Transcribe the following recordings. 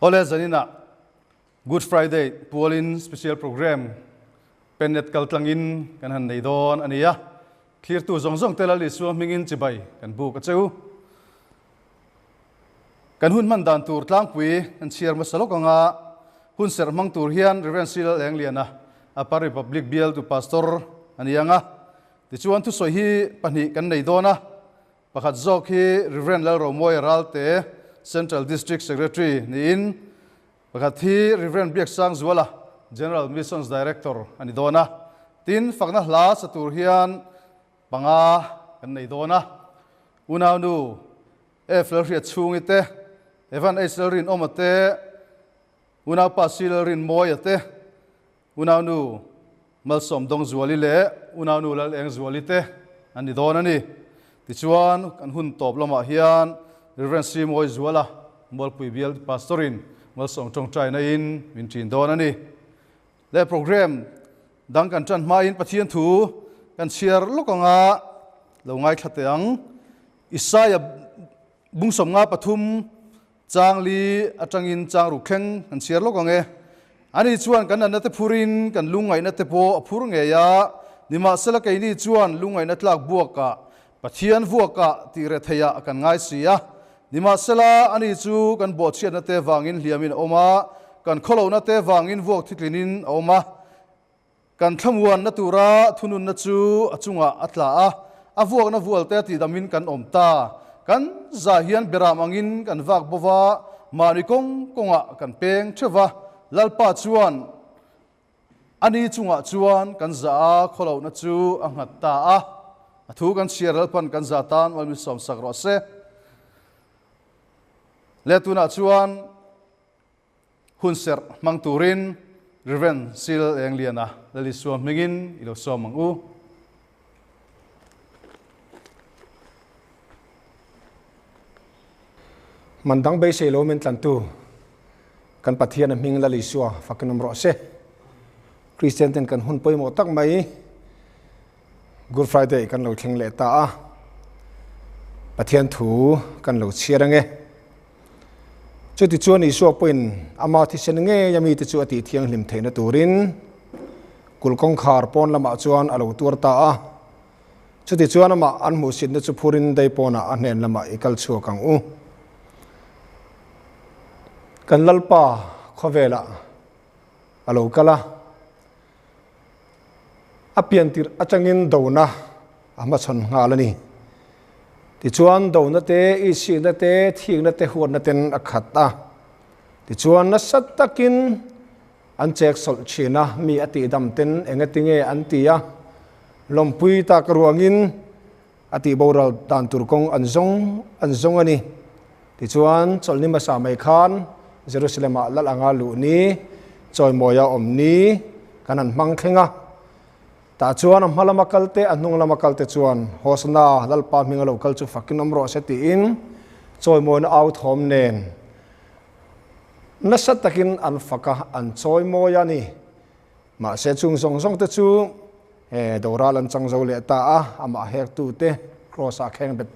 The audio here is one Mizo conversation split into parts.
Awle zaninah Good Friday pualin special program Pennet kaltlangin kan han nei dawn a ni a, thlirtu zawng zawng te Lal Isua hmingin chibai kan buk a cheu. Kan hun hman dan tur tlangpui kan chhiar hmasa lawk anga hun serh hmang tur hian Rev. C. Lalengliana, Upper Republic bialtu Pastor a ni ang a. Tichuan thusawi hi pahnih kan nei dawn a, Pakhat zawk hi Rev. Lalromawia Ralte, Central District Secretary niin, pakhat hi Rev. Biaksangzuala, General Missions Director a ni dawn a. Tin, fakna hla sa tur hian panga kan nei dawn a. Unaunu F. Lalhriatchhungi te, Evan H. Lalrinawma te, Unaupa C. Lalrinmawia te, Unaunu Malsawm Dawngzuali leh Unaunu Lalengzuali te an ni dawn a ni. Tichuan, kan hun tawp lamah hian Rev. C. Mawizuala, Mualpui Bial Pastor-in Malsawm tawngtaina in min ṭin dawn a ni. Leh programme dang kan ṭan hmain Pathian thu kan chhiar lawk anga lo ngaithla teh ang. Isaia bungsawmnga pathum Chang li atangin chang ruk thleng kan chhiar lawk ang e. Ani chuan kan natna te phurin kan lungngaihna te pawh a phur ngei a, nimahsela keini chuan lungngaihna tlak buakah Pathian vuakah tih reh theiah kan ngai si a. Nimahsela ani chu kan bawhchhiatna te vangin hliamin a awm a, kan khawlohna te vangin vuak thitlinin a awm a. Kan thlamuanna tura thununna chu a chungah a tla a, a vuakna vualte a tihdamin kan awm ta. Kan zah hian beram angin kan vak bo va, mahni kawng kawngah kan peng theuh va, Lalpa chuan a ni chungah chuan kan zah a, khawlohna chu a nghat ta a. A thu kan chhiar Lalpan kan zah tan ual min sawmsak rawh se. Le tunah chuan. Hun serh hmang turin Rev. Sil Engliana Lalisua hmingin i lo sawm ang u. Man dang beisei lo min tlantu kan Pathian a hming Lalisua fakin awm rawh se. Kristian ten kan hun pawimawh tak mai Good Friday kan lo thleng leh ta a, Pathian thu kan lo chhiar ange. Chutichuan Isua pawhin ama thisen ngei a mite chu a tih thianghlim theihna turin kulh kawngkhar pawn lamah chuan a lo tuar ta a. Chutichuan amah an hmuhsitna chu phurin dei pawnah a hnen lamah i kal chhuak ang u. Kan Lalpa khawvelah a lo kal a. A piantirh atangin dona a hmachhawn nghal a ni. Tichuan dona te, ihsihna te, thikna te, huatna ten a khat a. Tichuan nasa takin an chek sawlh thin a, mi a tihdam ten engatinge an ti a, lawmpui tak ruangin a tihboral dan tur kawng an zawng an zawng a ni. Tichuan, chawlhni hmasa mai khan Jerusalem-ah lal anga luh ni, chawimawia awm ni kan han hmang thleng a. Tah chuan a hma lama kal te, a hnung lama kal te chuan Hosana, Lalpa hminga lo kal chu fakin awm rawh se tiin chawimawina au thawm nen nasa takin an fak a, an chawimawi a ni. Mahse chung zawng zawng te chu he doral an chang zo leh ta a, amah hektu te Kraws ah kheng bet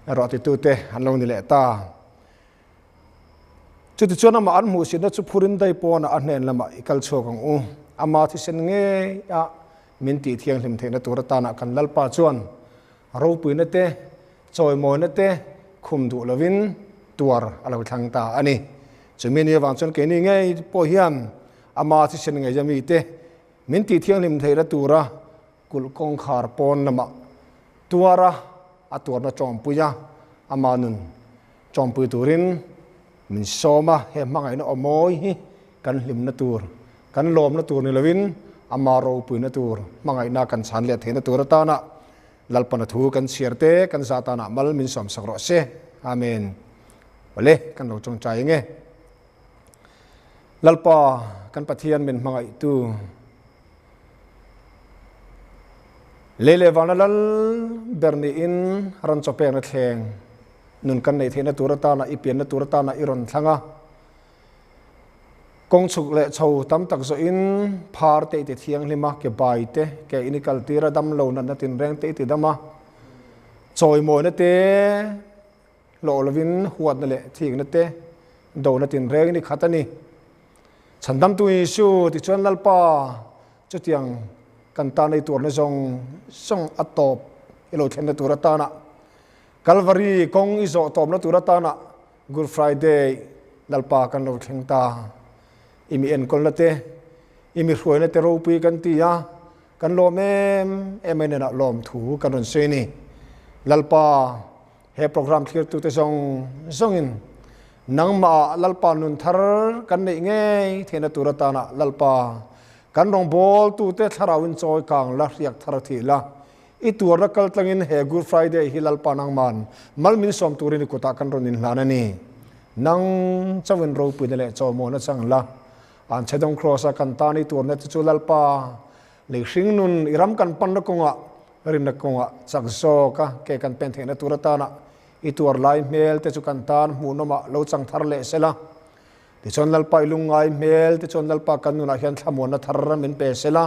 erawh titu te an lo ni leh ta. Chutichuan amah an hmuhsitna chu phurin dai pawnah a hnen lamah i kal chhuak ang u. Ama thisen ngei a min tih thianghlim theihna tur atana kan Lalpa chuan ropuina te, chawimawina te khum duh lovin tuar a lo thlang ta a ni. Chumi ni avang chuan keini ngei pawh hian Ama thisen ngei a mite min tih thianghlim theihna tura kulh kawngkhar pawn lamah tuara a tuarna tawmpui a, ama nun tawmpui turin min sawm a, he hmangaihna aw mawi hi kan hlimna tur, kan lawmna tur ni lovin ama ropuina tur, hmangaihna kan chhan leh theihna tur atana Lalpana thu kan chhiar te kan zah tanah mal min sawmsak rawh se. Amen. Awle, kan lo tawngtai eng e. Lalpa kan Pathian min hmangaihtu lei leh vana lal ber niin ran chaw pekna thleng nun kan neih theihna tur atana i pianna tur atana i rawn thlang a, kawng chhuk leh chho tam tak zawhin phar te i ti thianghlim a, ke bai te ke in i kal tir a, damlo natna tinreng te i ti dam a, chawimawina te hlawh lovin huatna leh thikna te Dona tinreng i khat a ni. Chhandamtu Isu tichuan Lalpa chutiang kan tan ei tuarna zawng zawng a tawp i lo thlenna tur atana Kalvari kawng i zawh tawpna tur atana Good Friday Lalpa kan lo thleng ta. I mi enkawlna te, i mi hruaina te ropui kan ti a, kan lawm em em a hnenah lawmthu kan rawn sawi a ni. Lalpa He program thlirtute zawng zawngin nangmah Lalpa nun thar kan neih ngei theihna tur atana Lalpa kan rawngbawltute thlarauin chawi kang la hriak thar thih la. I tuarna kal tlangin he Good Friday hi Lalpa nangman mal min sawm turin i kutah kan rawn inhlan a ni. Nang chauhin ropuina leh chawmawhna chang la. Anchhedawng Kraws-a kan tan i tuarna te chu Lalpa lei hringnun i ram kan panna kawngah Rinna kawngah chak zawk a ke kan pen theihna tur atana i tuar lai hmel te chu kan tan hmuhnawmah lo chang thar leh sela. Tichuan Lalpa i lungngai hmel te chuan Lalpa kan nunah hian thlamuanna thar min pe sela,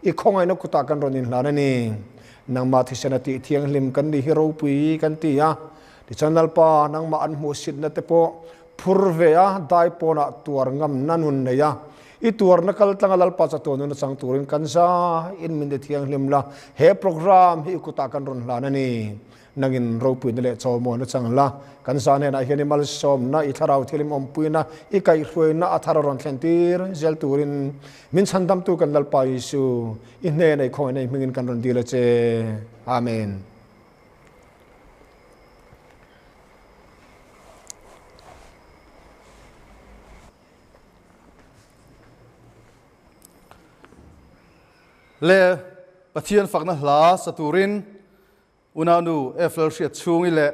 i khawngaihna kutah kan rawn inhlan a ni. Nangmah thisena tih thianghlim kan nih hi ropui kan ti a. Tichuan Lalpa nangmah an hmuhsitna te pawh phur ve a, dai pawnah tuar ngamna nun nei a, I tuarna kal tlanga Lalpa chatuan nun a chang turin kan za in min ti thianghlim la, he program hi i kutah kan rawn hlan a ni. Nangin ropuina leh chawmawna chang la, kan za hnenah hian i malsawmna, i thlarau thilim awmpuina, i kaihhruaina a thar a rawn thlen tir zel turin min chhandamtu kan Lalpa Isu, i hnenah i khawngaihna i hmingin kan rawn dil a che. Amen. Le Pathian fakna hla sa turin unaunu Eflel hriat chhungi leh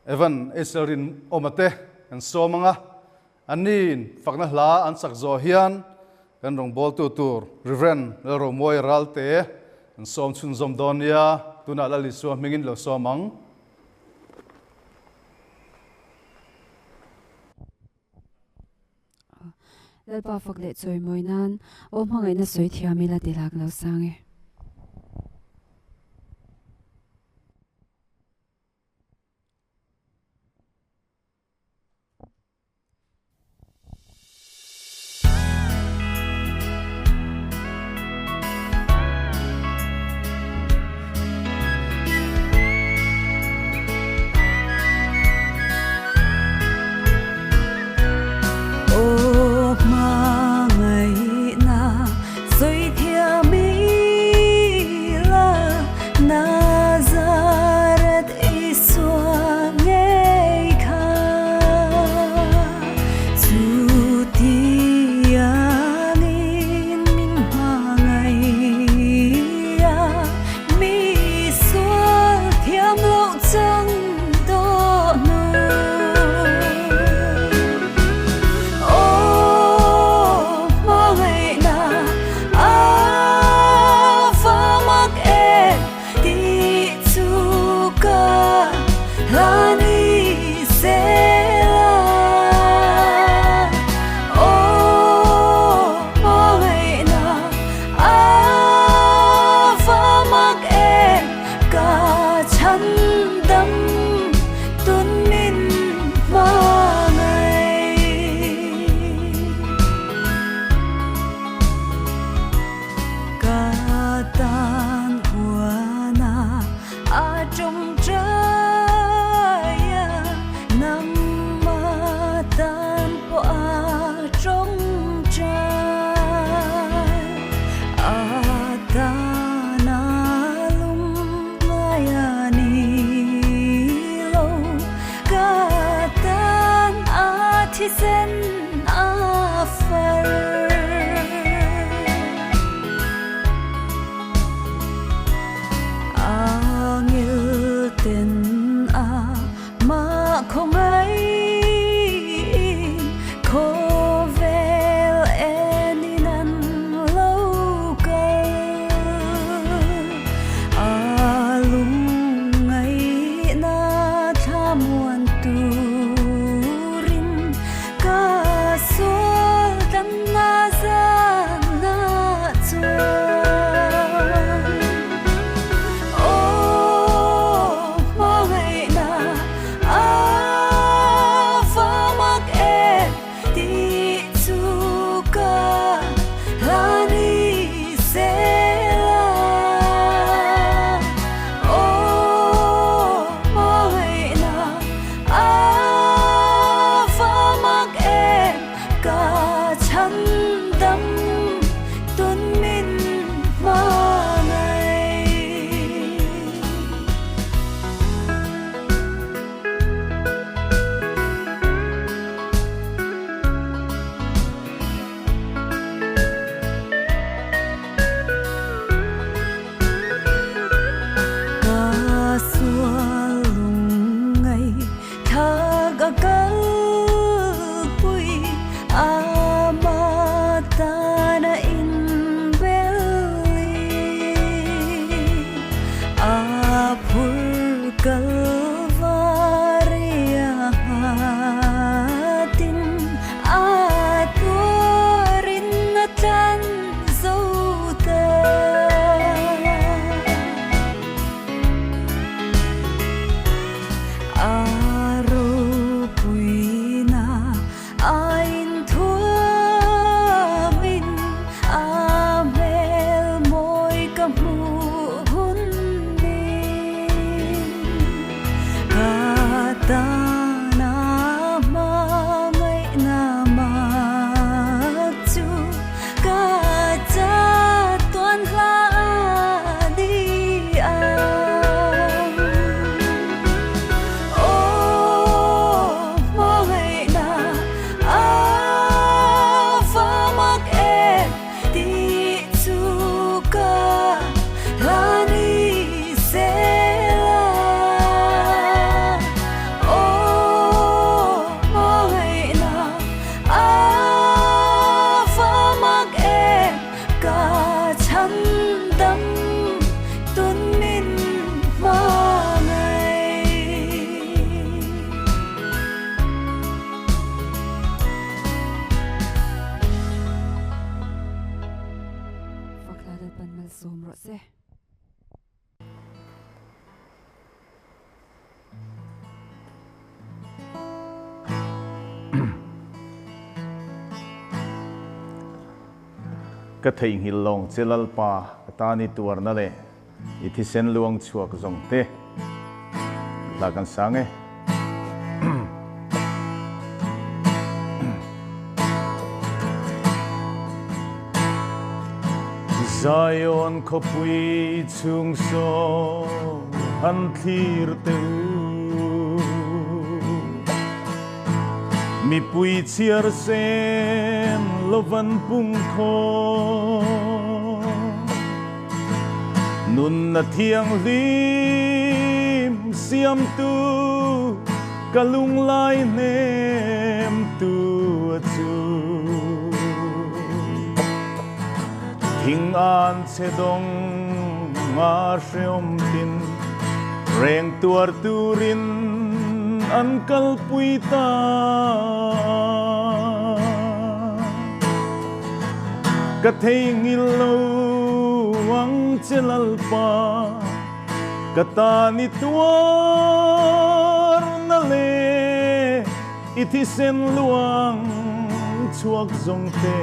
Evan Eisel rin awma te kan sawm anga, anniin fakna hla an sak zawh hian kan rawngbawltu tur Rev. Lalromuai Ralte kan sawm chhunzawm dawn nia, tunah Lal Isua hmingin lo sawm ang. Lalpa fak leh chawimawi nan aw hmangaihna sawi thiam ila ti lak lo sang e. Ka theihnghilh lawng che Lalpa, ka tan i tuarna leh i thisen luang chhuak zawng te hla kan sang e. Zion khawpui chhung saw han thlir teh u. Mipui chhiar sen lovan pung khaw. Nunna thianghlim siamtu ka lunglai hnemtu a chu. Thing an che dawng nga hreawm tin reng tuar turin an kalpui ta. Ka theihnghilh lo ang che Lalpa, ka tan i tuar na leh i thisen luang chhuak zawng te.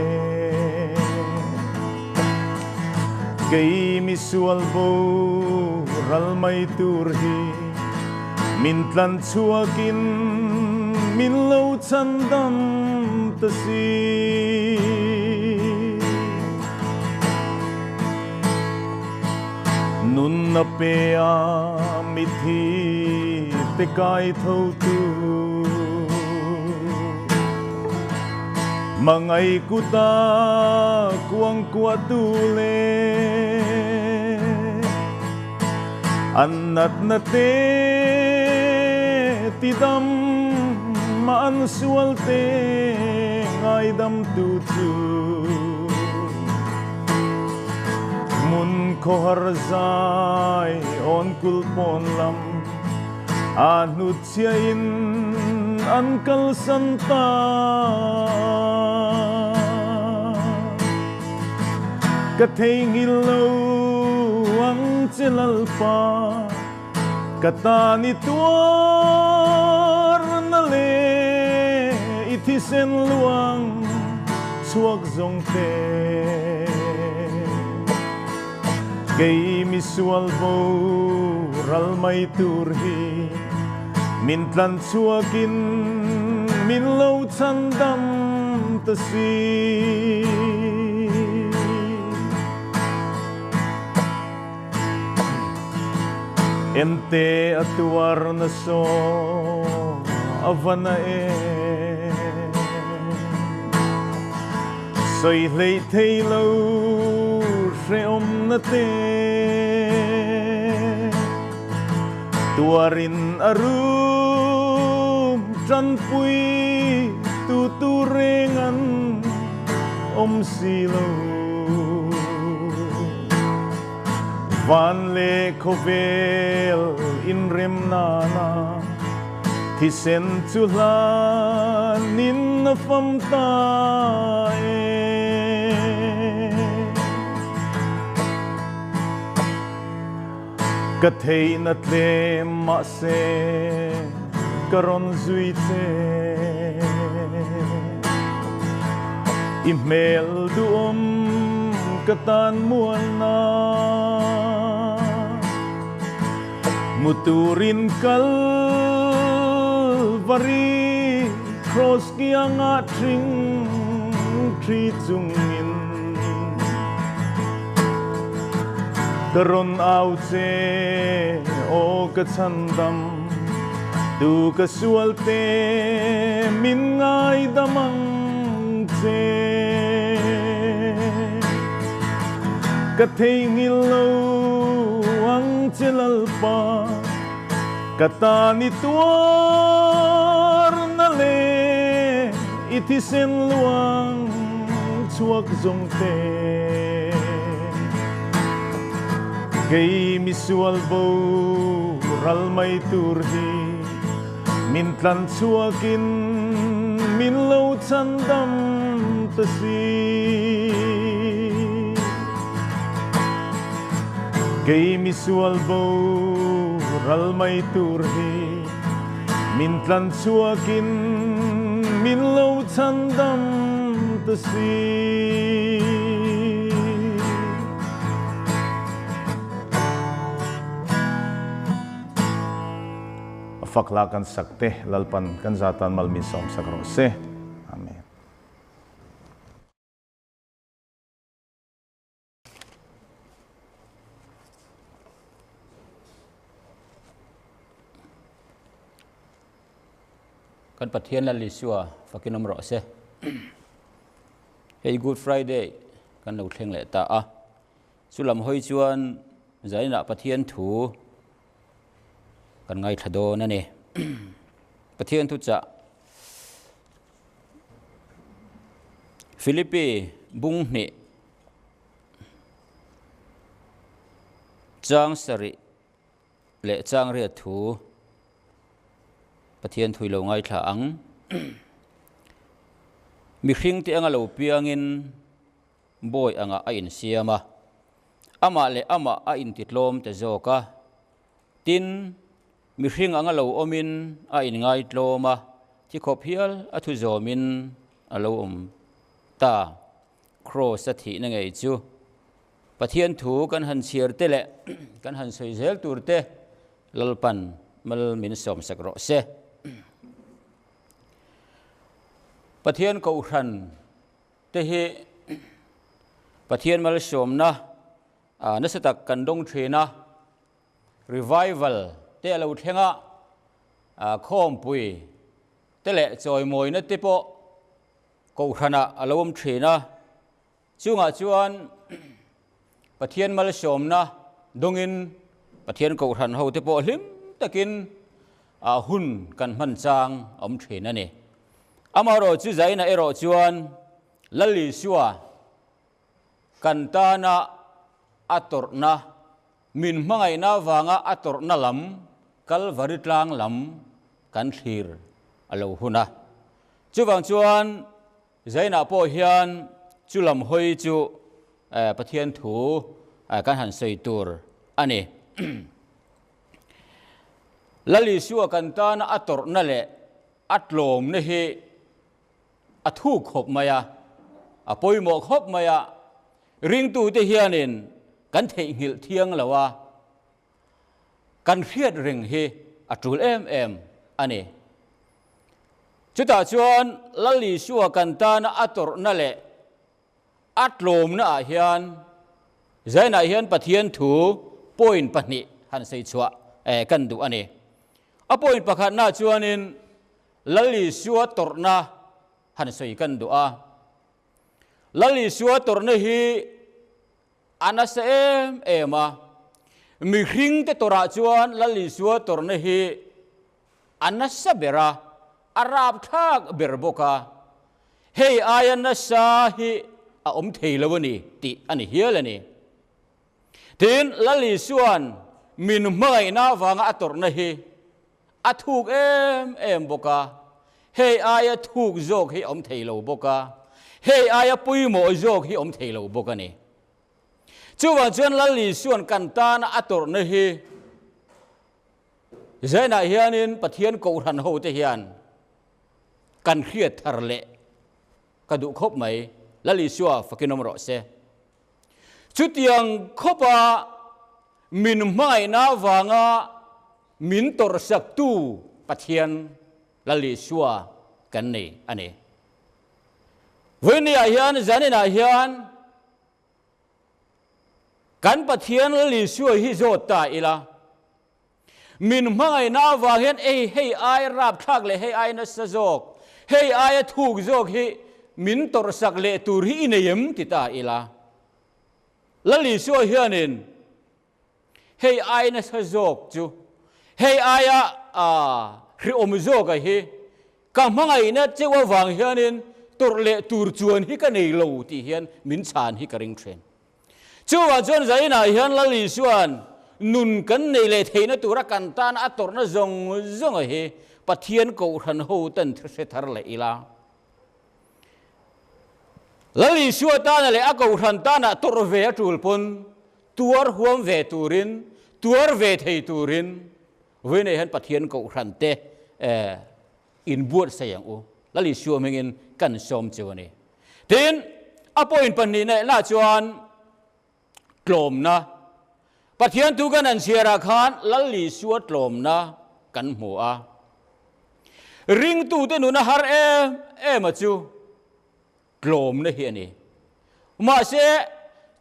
Kei misual bo ral mai tur hi min tlan chhuakin min lo chhandam ta si. Nunna pe a mithi te kai tho tu. Mangai kuta kuang kua tu le. An natna te tidam ma an sual te ngaidam tu chu. Mun khawhar zai awn kul pawn lam a hnutchhia in an kalsan ta. Ka theihnghilh lo ang che Lalpa, ka tan i tuar na leh i thisen luang chhuak zawng te. Kei misual bo ral mai tur hi min tlan chhuakin min lo chhandam ta si. Ente a tuar na saw a va na em. Sawi hleih thei lo hrehawm na te. Tuarin a rum tanpui tu tur reng an awm si lo. Van leh khawvel inrem nana thisen chu hlanin a fam ta e. Ka theihna tlem mahse ka rawn zui che. I hmel duhawm ka tan mualna. Hmu turin Kalvari Cross kianga thring thi chungin ka rawn au che aw ka chhandam tu ka sual te min ngaidam ang che. Ka theihnghilh lo ang che Lalpa, ka tan i tuar na leh i thisen luang chhuak zawng te. Kei misual bo ral mai tur hi min tlan chhuakin min lo chhandam ta si. Kei misual bo ral mai tur hi min tlan chhuakin min lo chhandam ta si. Fak hla kan sak te Lalpan kan za tan mal min sawm sak rawh se. Amen. Kan Pathian Lal Isua fakin awm rawh se. Hei Good Friday kan lo thleng leh ta a. Chu lam hawi chuan zainah Pathian thu kan ngaithla dawn a ni. Pathian thu chah Philippi bung hnih chang sarih leh chang riat thu Pathian thui lo ngaithla ang. Mihring te anga lo piangin bawi angah a insiam a, amah leh amah a intitlawm ta zawk a. Tin, mihring anga lo awmin a inngaitlawm a, thi khawp hial a thu zawmin a lo awm ta. Kraws a thihna ngei chu Pathian thu kan han chhiar te leh kan han sawi zel tur te Lalpan mal min sawmsak rawh se. Pathian Kohhran te hi Pathian malsawmna nasa tak kan dawng thin a, revival te a lo thleng a, khawmpui te leh chawimawina te pawh Kohhranah a lo awm thin a, chungah chuan Pathian malsawmna dawngin Pathian Kohhran ho te pawh hlim takin hun kan hman chang a awm thin a ni. Amaherawh chu zainah erawh chuan Lal Isua kan tana a tawrhna, min hmangaihna avanga a tawrhna lam, Kalvari tlang lam kan thlir a lo hun a. Chuvang chuan Zainah pawh hian chu lam hawi chu Pathian thu kan han sawi tur a ni. Lal Isua kan tana a tawrhna leh a tlawmna hi a thuk khawp mai a, a pawimawh khawp mai a, ringtute hianin kan theihnghilh thiang lo a, kan hriat reng hi a tul em em a ni. Chutah chuan Lal Isua kan tana a tawrhna leh a tlawmna ah hian Zainah hian Pathian thu point pahnih han sawi chhuah kan duh a ni. A point pakhatna chuanin Lal Isua tawrhna han sawi kan duh a. Lal Isua tawrhna hi a nasa em em a. Mihringte tawrhah chuan Lal Isua tawrhna hi a nasa ber a, a rapthlak ber bawk a. Hei aia nasa hi a awm thei lo a ni tih a ni hial a ni. Tin, Lal Isua'n min hmangaihna avanga a tawrhna hi A thuk em em bawk a, hei aia thuk zawk hi awm thei lo bawk a, hei aia pawimawh zawk hi awm thei lo bawk a ni. Chuvang chuan Lal Isua'n kan tana a tawrhna hi Zainah hianin Pathian Kohhran hote hian kan hriat thar leh ka duh khawp mai. Lal Isua fakin awm rawh se. Chutiang khawpa min hmangaihna avanga min tawrhsaktu Pathian Lal Isua kan nei a ni. Vawinia hian zaninah hian kan Pathian Lal Isua hi zawt ta ila, min hmangaihna avang hian ei hei ai rapthlak leh hei ai nasa zawk, hei aia thuk zawk hi min tawrhsak leh tur hi i nei em ti ta ila. Lal Isua hianin Hei ai nasa zawk chu, hei aia hriawm zawka hi ka hmangaihna cheu avang hianin tawrh leh tur chuan hi ka nei lo tih hian min chhan hi ka ring thin. Chuvang chuan Zainah hian Lal Isua'n nun kan nei leh theihna tura kan tan a tawrhna zawng zawnga hi Pathian Kohhran ho ten hre thar leh ila. Lal Isua tana leh a Kohhran tana tawrh ve a tul pawn Tuar huam ve turin, tuar ve thei turin vawiinah hian Pathian Kohhran te inbuatsaih ang u. Lal Isua hmingin kan sawm chu a ni. Tin, a point pahnihna lah chuan tlawmna. Pathian thu kan han chhiarah khan Lal Isua tlawmna. kan hmu a. Ringtute nuna har em em a chu tlawmna hi a ni. Mahse,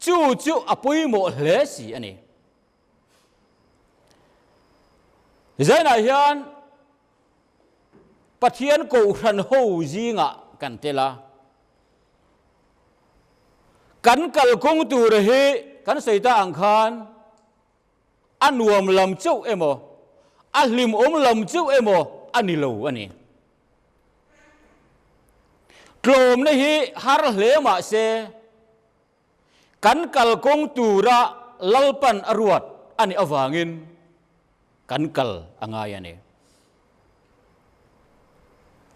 chu chu a pawimawh hle si a ni. Zainah hian Pathian Kohhran ho zingah kan tel a. Kan kalkawng tur hi kan sawi ta ang khan a nuam lam chauh emaw, a hlimawm lam chauh emaw a ni lo a ni. Tlawmna hi har hle mah se kan kalkawng tura Lalpan a ruat a nih avangin kan kal a ngai a ni.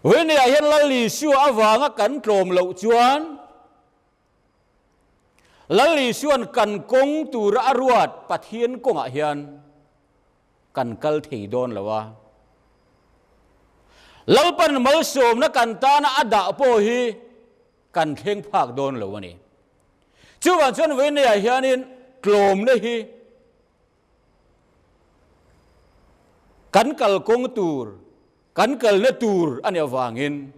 Vawinia hian Lal Isua avanga kan tlawm loh chuan Lal Isua'n kan kawng tura a ruat Pathian kawngah hian kan kal thei dawn lo a. Lalpan malsawmna kan tana a dah pawh hi kan thleng phak dawn lo a ni. Chuvang chuan vawinia hianin tlawmna hi Kan kalkawng tur, kan kalna tur a nih avangin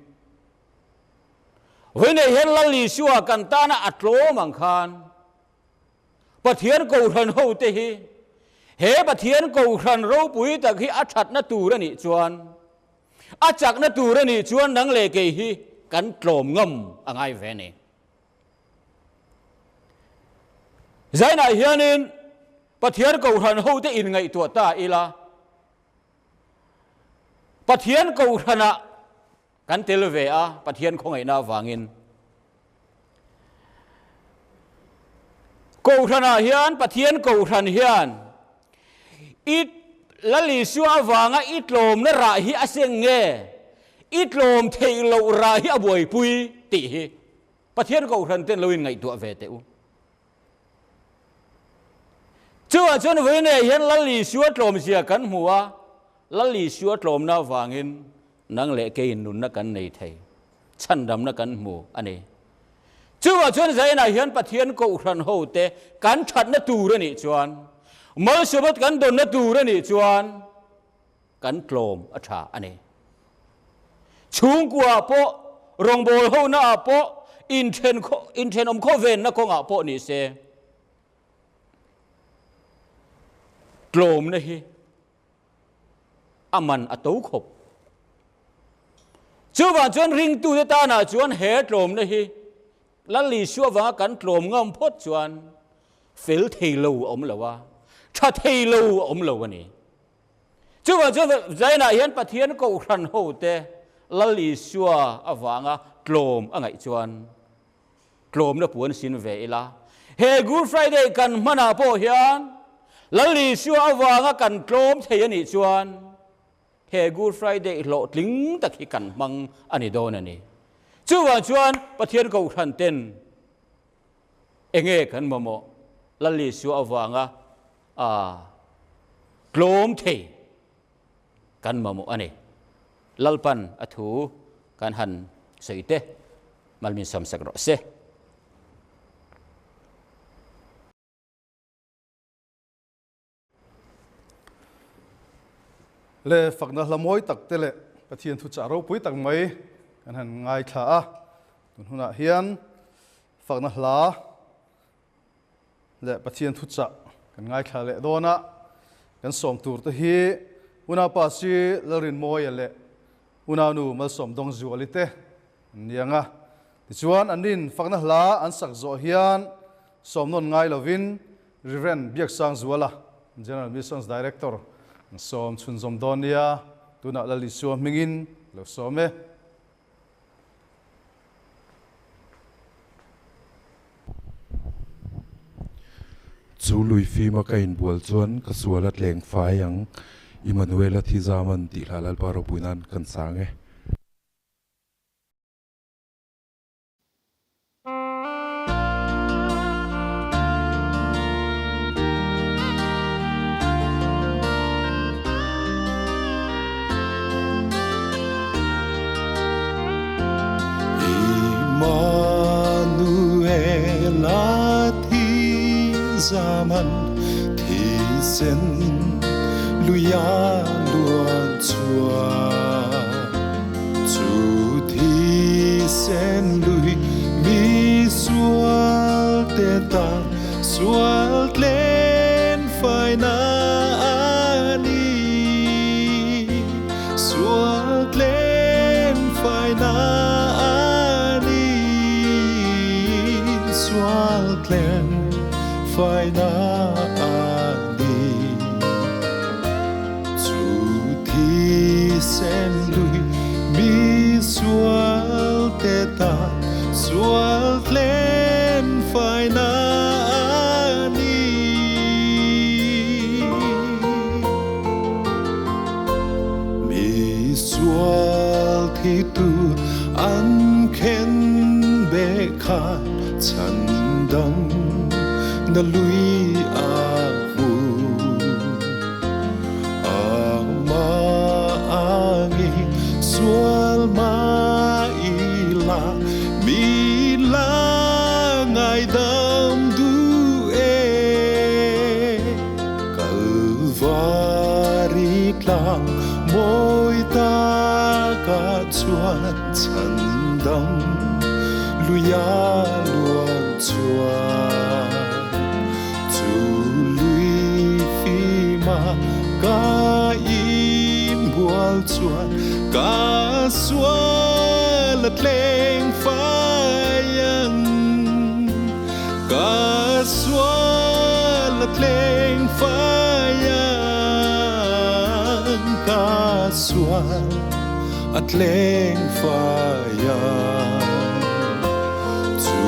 vawiinah hian Lal Isua kan tana a tlawm ang khan Pathian Kohhran hote hi he Pathian Kohhran ropui tak hi a thatna tur a nih chuan, a chakna tur a nih chuan nang leh kei hi kan tlawm ngam a ngai ve a ni. Zainah hianin Pathian Kohhran hote inngaihtuah ta ila, Pathian Kohhranah kan tel ve a, Pathian khawngaihna avangin. Kohhranah hian, Pathian Kohhran hian i Lal Isua avanga i tlawmna rah hi a seng nge, i tlawm theih loh rah hi a buaipui tih hi Pathian Kohhran ten lo inngaihtuah ve teh u. Chuvang chuan vawiinah hian Lal Isua tlawmzia kan hmu a, Lal Isua tlawmna avangin nang leh keiin nunna kan nei thei, chhandamna kan hmu a ni. Chuvang chuan zainah hian Pathian Kohhran hote kan thatna tur a nih chuan, malsawmna kan dawnna tur a nih chuan kan tlawm a tha a ni. Chhungkuaah pawh, rawngbâwl honaah pawh, inthen inthenawm khawvenna kawngah pawh ni se, tlawmna hi a man a to khawp. Chuvang chuan ringtute tanah chuan he tlawmna hi Lal Isua vanga kan tlawm ngam phawt chuan fel thei lo a awm lo a, tha thei lo a awm lo a ni. Chuvang chuan Zainah hian Pathian Kohhran hote Lal Isua avanga tlawm a ngaih chuan tlawmna puan sin ve ila. He Good Friday kan hmanah pawh hian Lal Isua avanga kan tlawm thei a nih chuan he Good Friday hlawhtling tak hi kan hmang a ni dawn a ni. Chuvang chuan Pathian Kohhran ten Enge kan mamawh? Lal Isua avanga a tlawm thei kan mamawh a ni. Lalpan a thu kan han sawi te malmin sawmsak rawh se. Le fakna hla mawi tak te leh Pathian thuchah ropui tak mai kan han ngaithla a. Tun hunah hian fakna hla leh Pathian thuchah kan ngaithla leh dawn a. Kan sawm tur te hi Unaupa Si Lalrinmawia leh Unaunu Malsawm Dawngzuali te an ni ang a. Tichuan an rin fakna hla an sak zawh hian sawm nawn ngai lovin Rev. Biaksangzuala, General Missions Director, an sawm chhunzawm dawn nia, tunah Lal Isua hmingin lo sawm e. Chu lui fima ka inbual chuan ka sual a tleng fai ang, Immanuela thi zaman tih hla Lalpa ropui nan kan sang e. Immanuela thi zaman thisen luia luang. chhuak Chu thisen lui mi sual te tan sual tlen faina a ni Sual tlen faina a ni Sual tlen faina a ni Chu thisen lui mi sual te tan sual tlen faina a ni. Mi sual thi tur an khen be khan chan dam na lui a mu. A ma angi sual ma ila mi la ngai dam du e. Kalvari tlang moi ta ka chuan chan dam luya luang chuan. Chu lui phi ma ka in bual chuan ka sual tleng fayang ka sual tleng fayang ka sual tleng fayang. Chu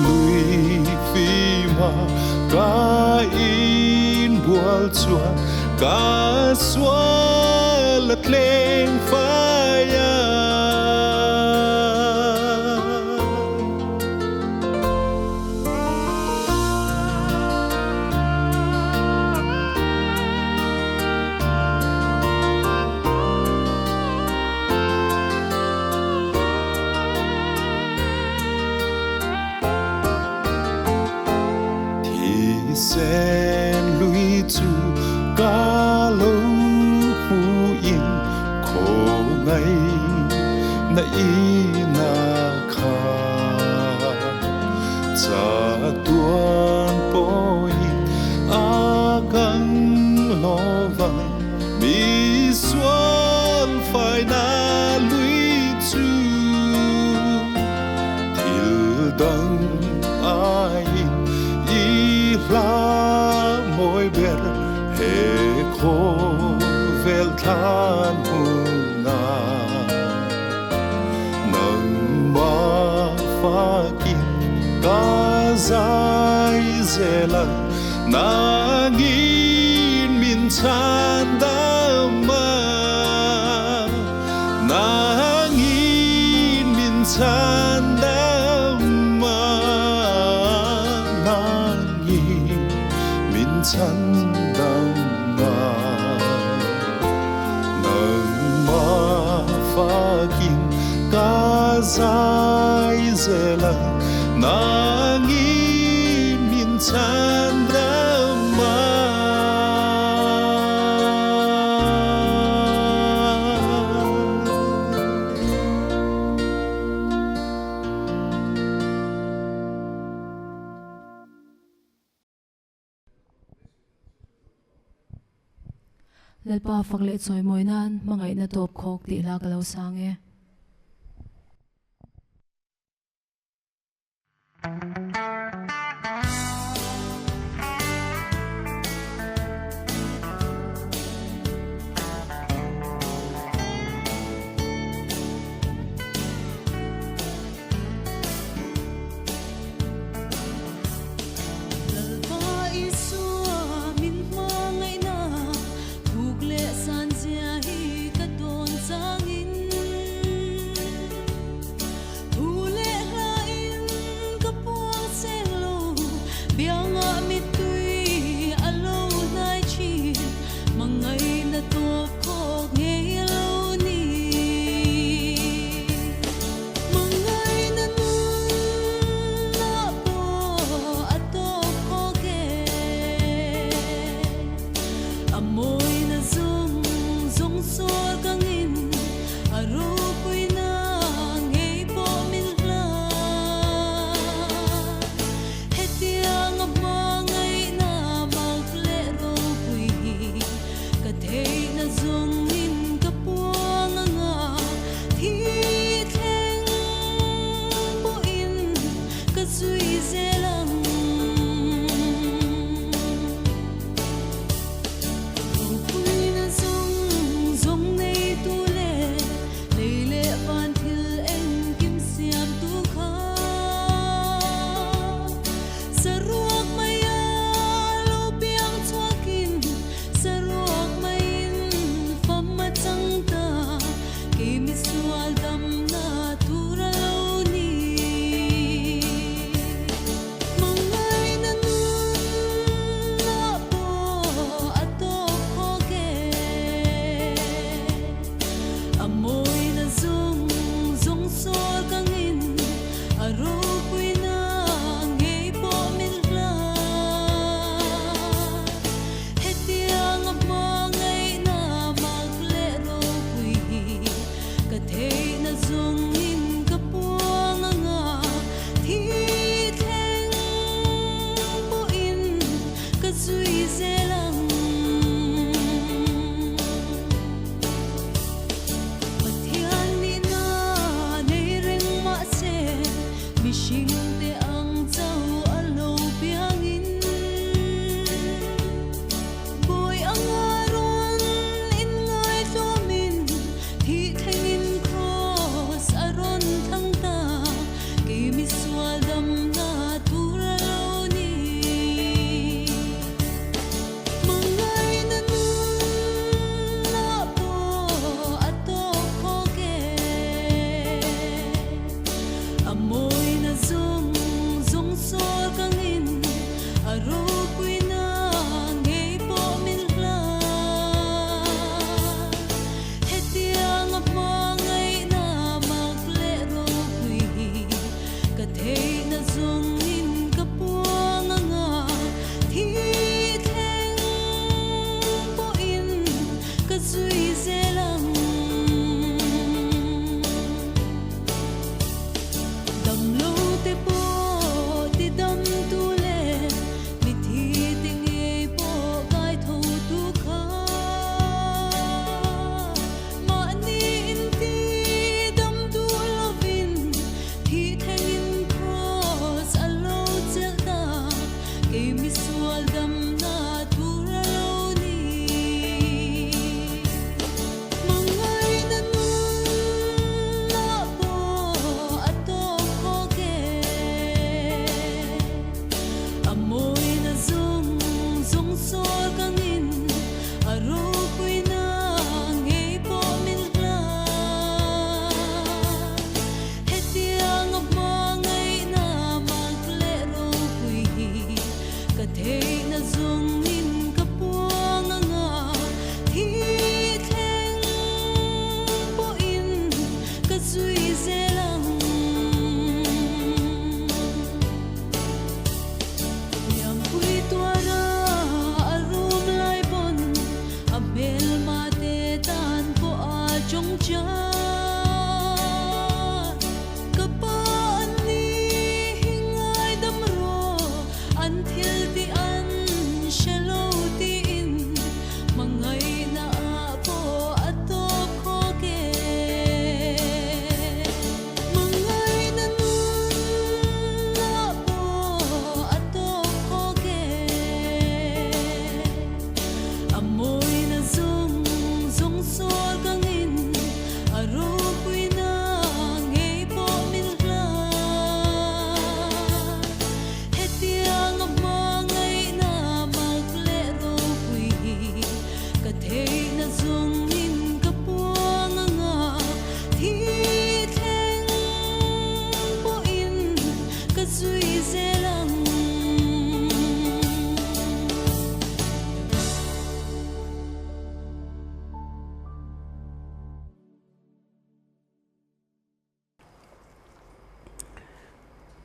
lui phi ma ka in bual chuan ka sual tleng fayang. Thisen lui chu ka lo hu in kho ngai na i na kha. Cha tuan po in a gang lo vang mi sual phai na lui chu. Thil dang ai i hla moi ber he kho vel than hu na. Nang ma fa ki ka zai zelang nangin min chan dam ma. Nangin min chan dam ma. Nangin min chan dam ma. Nang ma fa kin ka zai zelang nangin min chan dam ma. Lalpa fak leh chawi mawi nan hmangaihna tawp khawk tih hla ka lo sang e. Lalpa Isua min hmangaihna thuk leh san zia hi ka tawn changin.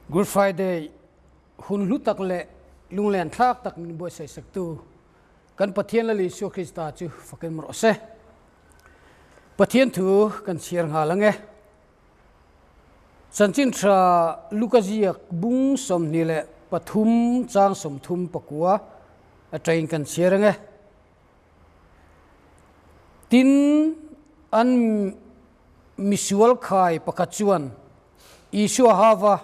Good Friday hun hlu tak leh lunglen thlak tak min buatsaih saktu kan Pathian Lal Isua Krista chu fakin rawh se. Pathian thu kan chhiar nghal ang e. Chanchin tha Luka ziak bung 23 chang 34 atangin kan chhiar ang e. Tin, an misual khai pakhat chuan Isua hava,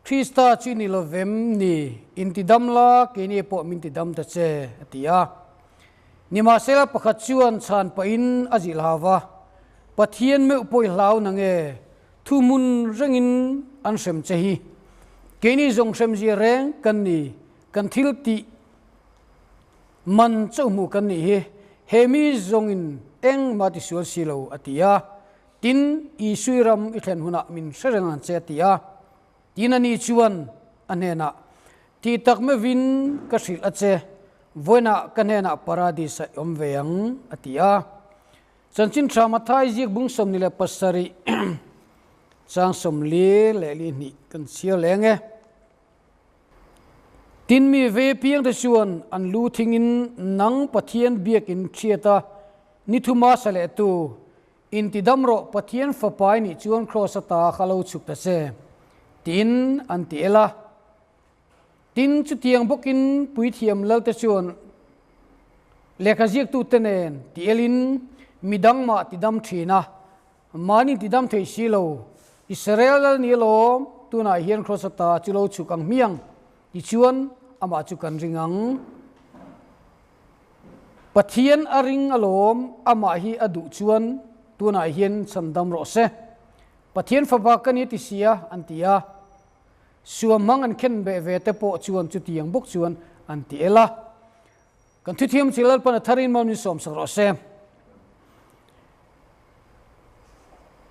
Krista chu i ni lo vem ni, intidam la, keini pawh min tidam ta che, a ti a. Nimahsela pakhat chuan chhan pahin a zilh hava, Pathian meuh pawh i hlau na nge, thu hmun rengin an hrem che hi. Keini zawng hremzia reng kan ni, kan thil tih Man chauh hmuh kan nih hi, he mi zawngin engmah tisual si lo, a ti a. Tin, Isui ram i thlen hunah min hre reng ang che, a ti a. Tin a ni chuan a hnenah, Tih tak meuhin ka hrilh a che, vawiinah ka hnenah Paradis ah i awm ve ang, a ti a. Chanchin tha Mathai ziak bung 27 chang 42 kan chhiar leng e. Tin mi ve piangte chuan an lu thingin nang Pathian biakin thiat a, ni thuma sa leh tu, intidam rawh Pathian fapai nih chuan kraws ata kha lo chhuk ta che, tiin an ti el a. Tin chutiang bawkin puithiam lalte chuan lehkha ziaktute nen ti elin midang mah tidam thin a, Mahni tidam thei si lo, Israel lal ni alawm, tunah hian kraws ata chu lo chhuk ang hmiang, tichuan amah chu kan ring ang. Pathian a ring alawm, amah hi a duh chuan tunah hian chhandam rawh se. Pathian fapa ka ni ti sia, an ti a. Suamhmang an khen beh ve te pawh chuan chutiang bawk chuan an ti el a. Kan thuthiam chi Lalpan a tharin mal min sawmsak rawh se.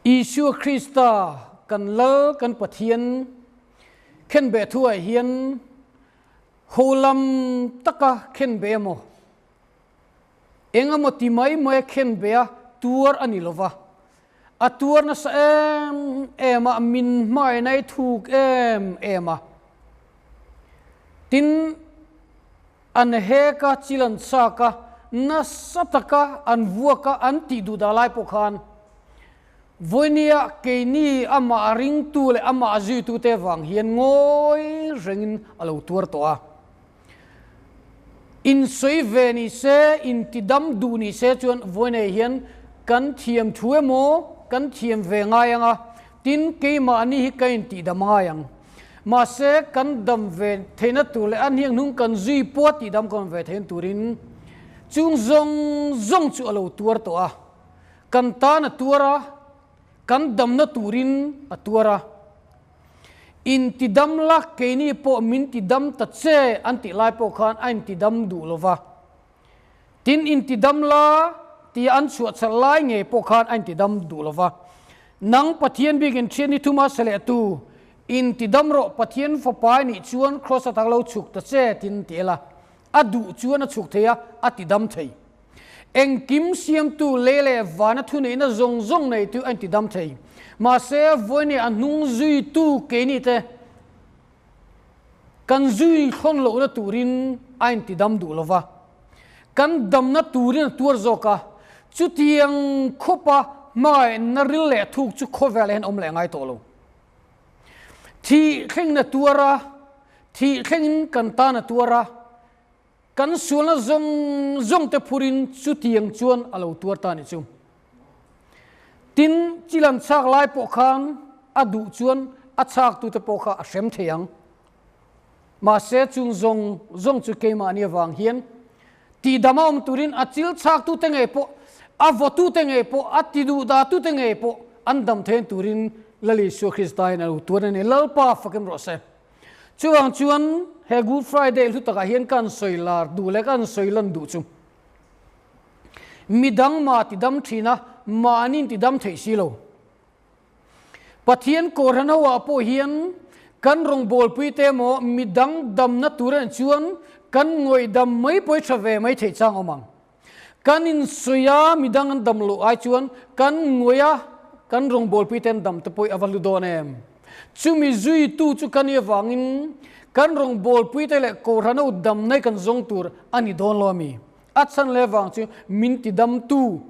Isua Krista kan Lal kan Pathian khenbeh thuah hian holam taka khenbeh emaw eng emaw ti mai mai a khenbeh a tuar a ni lova, a tuar nasa em em a, min hmaina i thuk em em a. Tin, An hek a, chil an chak a, nasa taka an vuak a, an tih duh dah lai pawh khan vawinia keini amah a ringtu leh amah a zuitute vang hian ngawi rengin a lo tuar tawh a. Insawi ve ni se, intidam duh ni se chuan vawinia hian kan thiam thu emaw kan thiam ve ngai ang a, tin keimahni hi ka intihdam ngai ang. Mahse, kan dam ve theihna tur leh a hniang hnung kan zui pawh tih dam kan ve theihna turin chung zawng zawng chu a lo tuar tawh a. Kan tan a tuar a, kan damna turin a tuar a. Intidam la keini pawh min tidam ta che an tih lai pawh khan a intidam duh lo va. Tin, intidam la tia an chhuah chhalh lai ngei pawh khan a intidam duh lo va. Nang Pathian bikin thian ni thuma sa leh tu, intidam rawh Pathian fapai nih chuan kraws atak lo chhuk ta che tin ti ela. A duh chuan a chhuk thei a, a tidam thei. Engkim siamtu lei leh vana thuneihna zawng zawng neitu a intidam thei. Mahse, vawiin a hnung zuitu keini te, Kan zui thlawn lohna turin a intidam duh lo va, kan damna turin a tuar zawk a, chutiang khawpa hmangaihna ril leh thuk chu khawvel hian awm leh ngai tawh lo. Thih thlengin a tuar a, thih thlengin kan tan a tuar a, kan sualna zawng zawng te phurin chutiang chuan a lo tuar ta a nih chu. Tin, chil an chhak lai pawh khan a duh chuan a chhaktute pawh kha a hrem thei ang. Mahse, chung zawng zawng chu keimahni avang hian tihdam a awm turin a chil chhaktute ngei pawh, a vawtute ngei pawh, a tiduhdatute ngei pawh an dam thein turin Lal Isua Krista hian a lo tuar a ni. Lalpa fakin rawh se. Chuvang chuan he Good Friday hlu takah hian ka han sawi lar duh leh ka han sawi lan duh chu Midang mah tidam thin a, mahni tidam theih si lo. Pathian Kohhran ho ah pawh hian kan rawngbawlpui te emaw midang damna tur en chuan kan ngawih dam mai pawh hi tha ve mai theih chang awm ang. Kan insawi a midang an dam loh ai chuan kan ngawih a kan rawngbawlpui te an dam te pawh hi a va hlu dawn em. Chumi zuitu chu ka nih avangin kan rawngbawlpuite leh Kohhran ho damna hi kan zawng tur a ni dawn lo a mi? A chhan leh avang chu min tidamtu,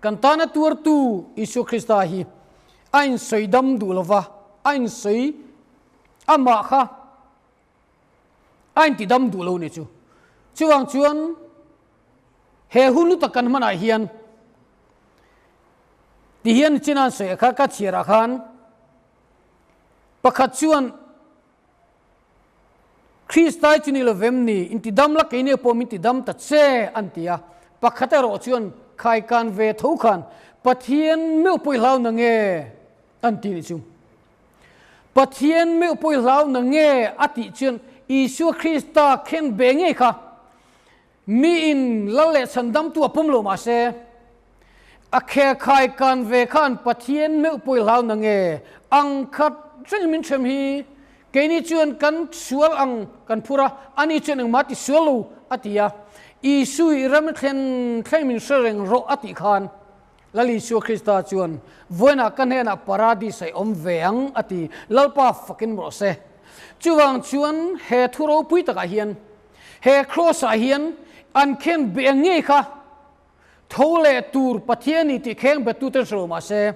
kan tana tuartu Isua Krista hi a insawi dam duh lo va, a insawi amah kha a intidam duh lo ni chu. Chuvang chuan he hun lu tak kan hmanah hian tihian chin an sawi kha ka chhiarah khan pakhat chuan Kristai chu ni lovem ni intidam la keini pawh min tidam ta che an ti a. Pakhat erawh chuan khaikan ve tho khan Pathian meuh pawh i hlau na nge an ti ni chu. Pathian meuh pawh i hlau na nge a tih chuan Isua Krista khen be ngei kha miin lal leh chhandamtu a pawm lo mahse a khelkhai kan ve khan Pathian meuh pawh i hlau na nge ang khat reng min hrem hi keini chuan kan sual ang kan phur a, ani chuan engmah ti sual lo a ti a, Isu i ram thlen thleng min hre reng rawh a tih khan Lal Isua Krista chuan, Vawiinah ka hnenah Paradis a awm ve ang, a ti. Lalpa fakin rawh se. Chuvang chuan he thu ropui takah hian, he Kraws-ah hian an khen beh ngei kha tho leh tur Pathian ni tih kheng bettute hre lo mah se,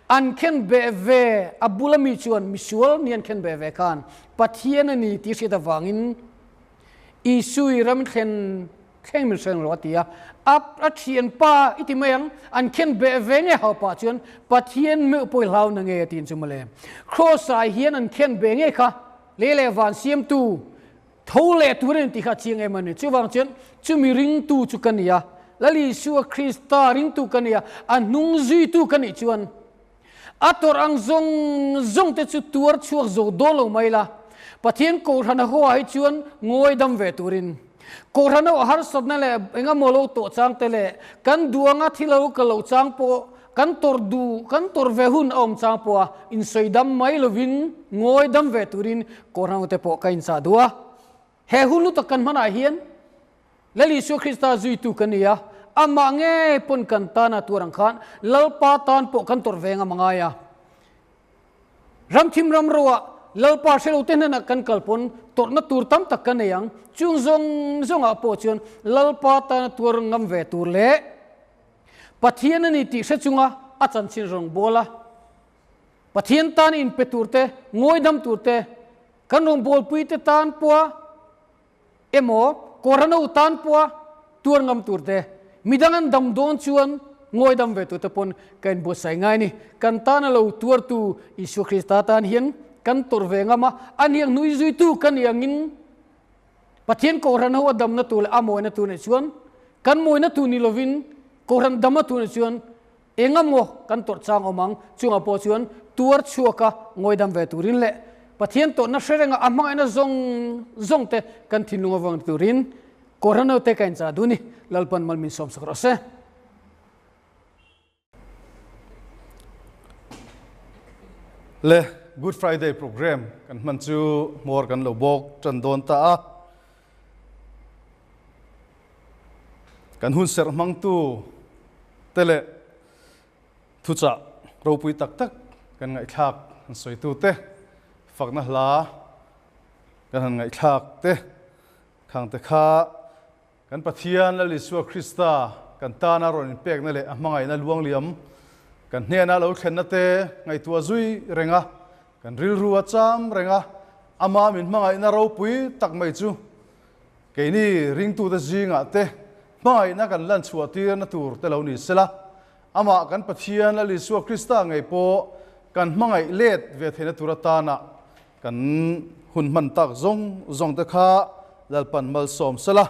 an khen beh ve a bula mi chuan misual ni an khen beh ve khan Pathian a ni tih hriat avangin Isui ram thlen Thleng min hreng lo a ti a, a a thianpa i ti mai ang, an khen beh ve nge hau pah chuan Pathian meuh pawh i hlau na nge a tiin chu mawle. Kraws ah hian an khen beh nge kha lei leh van siamtu tho leh tur a ni tih kha a chiang em a ni. Chuvang chuan chumi ringtu chu ka ni a, Lal Isua Krista ringtu ka ni a, a hnung zuitu ka nih chuan A tawrh ang zawng zawng te chu tuar chhuak zo dawn lo mai la, Pathian Kohhran a haw ah hi chuan ngawi dam ve turin. Kohhran ho a harsatna leh eng emaw lo tawh chang te leh kan duh anga thil a lo kal loh chang pawh kan tawrh duh kan tawrh ve hun a awm chang pawh a insawi dam mai lovin ngawi dam ve turin Kohhran ho te pawh ka inchah duh a. He hun lu tak kan hmanah hian Lal Isua Krista zuitu kan ni a, amah ngei pawn kan tana tuar ang khan Lalpa tan pawh kan tawrh ve ngam a ngai a. Ramthim ram roah Lalpa hre lo te hnenah kan kal pawn tawrhna tur tam tak kan nei ang. Chung zawng zawngah pawh chuan Lalpa tana tuar ngam ve tur leh Pathian a ni tih hre chunga a chanchin rawngbawla Pathian tan inpe tur te, ngawidam tur te, kan rawngbawlpui te tan pawha emaw Korano tan pawha tuar ngam tur te, midang an dam dawn chuan ngawidam ve tur te pawn ka inbuatsaih ngai a ni. Kan tana lo tuartu Isua Krista tan hian kan tawrh ve ngam a, a hniang hnui zuitu ka nih angin Pathian Kohhran ho a damna tur leh a mawina tur nih chuan kan mawina tur ni lovin Kohhran dama tur nih chuan Eng emaw kan tawrh chang awm ang, chungah pawh chuan tuar chhuaka ngawidam ve turin leh Pathian tawrhna hre renga a hmangaihna zawng zawng te kan thinlung avang turin Kohhran naute ka inchah duh ni, Lalpan mal min sawmsak rawh se. Le Good Friday program kan hman chu hmawr kan lo bawk tan dawn ta a. Kan hun serh hmangtu te leh thuchah ropui tak tak kan ngaihthlak an sawitu te, fakna hla kan han ngaihthlak te khang te kha kan Pathian Lal Isua Krista kan tana rawn inpekna leh a hmangaihna luangliam kan hnena lo thlenna te ngaihtuah zui reng a, kan rilru a cham reng a, ama min hmangaihna ropui tak mai chu Keini ringtute zingah te hmangaihna kan lan chhuah tirna tur te lo ni sela, amah kan Pathian Lal Isua Krista ngei pawh kan hmangaih let ve theihna tur atana kan hun hman tak zawng zawng te kha Lalpan malsawm sela.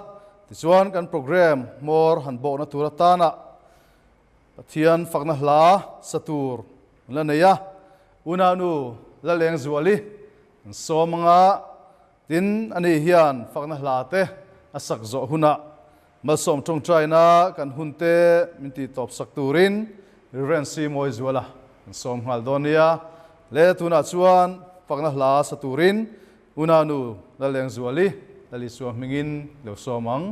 Tichuan kan program hmawr han bawhna tur atana Pathian fakna hla sa tur la nei a, Unaunu Lalengzuali kan sawm anga, Tin, ani hian fakna hla te a sak zawh hunah malsawm tawngtaina kan hun te min tih tawp sak turin Rev. C. Mawizuala kan sawm nghal dawn nia. Le tunah chuan fakna hla sa turin Unanu Lalengzuali Lalisua hmingin lo sawm ang.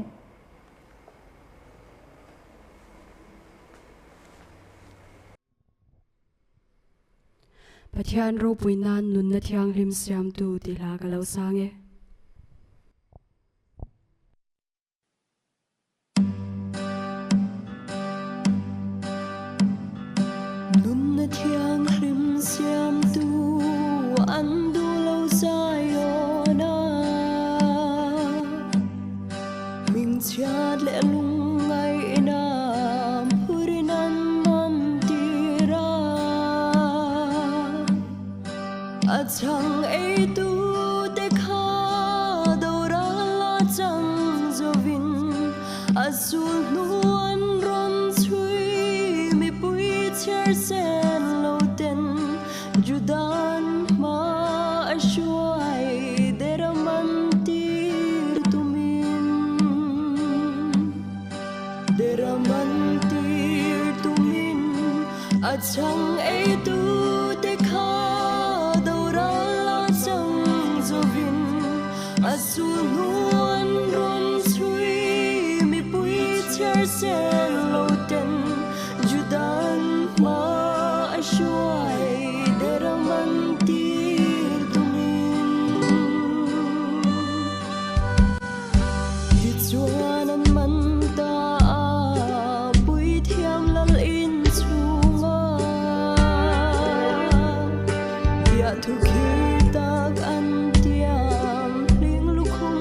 Pathian ropui nan nunna thianghlim siamtu tih hla ka lo sang e. Nunna thianghlim siamtu an duh lo Zion a Hmingchhiat leh lungngaihna phurin an man tir a, a chhang eitute kha doral a chang zovin a sul hnu an rawn chhui mipui chhiar sen lo ten Judan hma a hruai der a man tir tumin Der a man tir tumin a chhang eitu te kha doral a chang zovin a sul hnu an rawn chhui mipui chhiar sen lo ten Judan hma a hruai der a man tir tumin Tichuan an man ta a puithiam lal in chhunga biahthu khi tak an tiam hling lukhum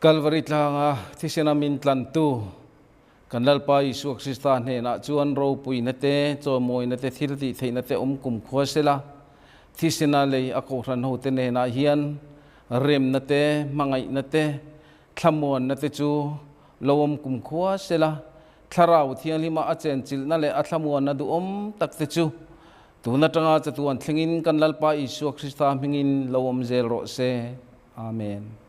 Kalvari tlanga thisena min tlantu kan Lalpa Isua Krista hnenah chuan ropuina te, chawimawina te, thil tih theihna te awm kum khua sela, thisena lei a kohhran hote hnenah hian remna te, hmangaihna te, thlamuanna te chu lo awm kum khua sela, Thlarau Thianghlima a chenchilhna leh a thlamuanna duhawm tak te chu tun atanga chatuan thlengin kan Lalpa Isua Krista hmingin lo awm zel rawh se. Amen.